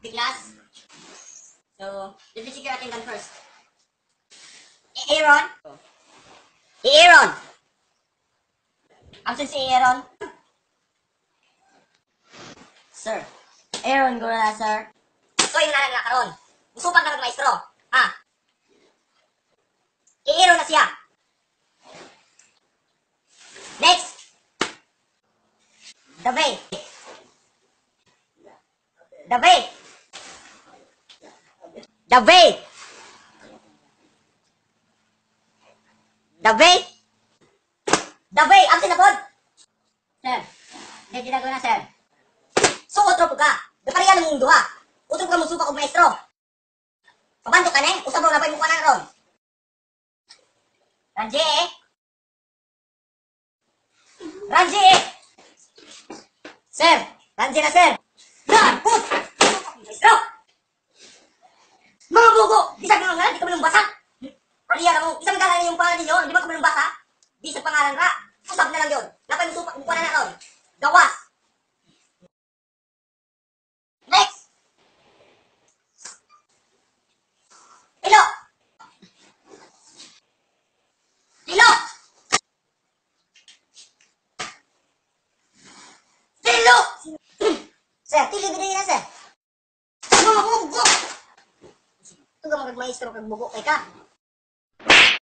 The class. So, let me check your attendance first. Aaron? Aaron! Absent si Aaron? Sir. Aaron, go na, sir. So, yun na lang na karon. Musupak na kag maestro. Ha? I-Aaron na siya. Next! The way. The way. The way. The way. The way. Absent na pod. Sir. Hindi ginagawa na, sir. So, otro po ka. Gapariya ng mong duha. Otro po ka musupak og maestro. Pabando ka na eh. Usab na pa yung mukha na ron. Ranji eh. Ranji eh. Sir. Ranji na, sir. Yan! Put! Maestro! Mga bugo! Bisag mga nga, di ka malong basa. Pariya na mo. Isang gala na yung pangalan ninyo, di ba ka malong basa? Bisag pangalan ra. Usab na lang yun. Napay mo supak, mukha na na ron. Gawas! Next! Ilo! Ilo! Tilo! Sir, tilo gid na, sir. Mga bugo! Tuga mga maestro kag bugo kay ka.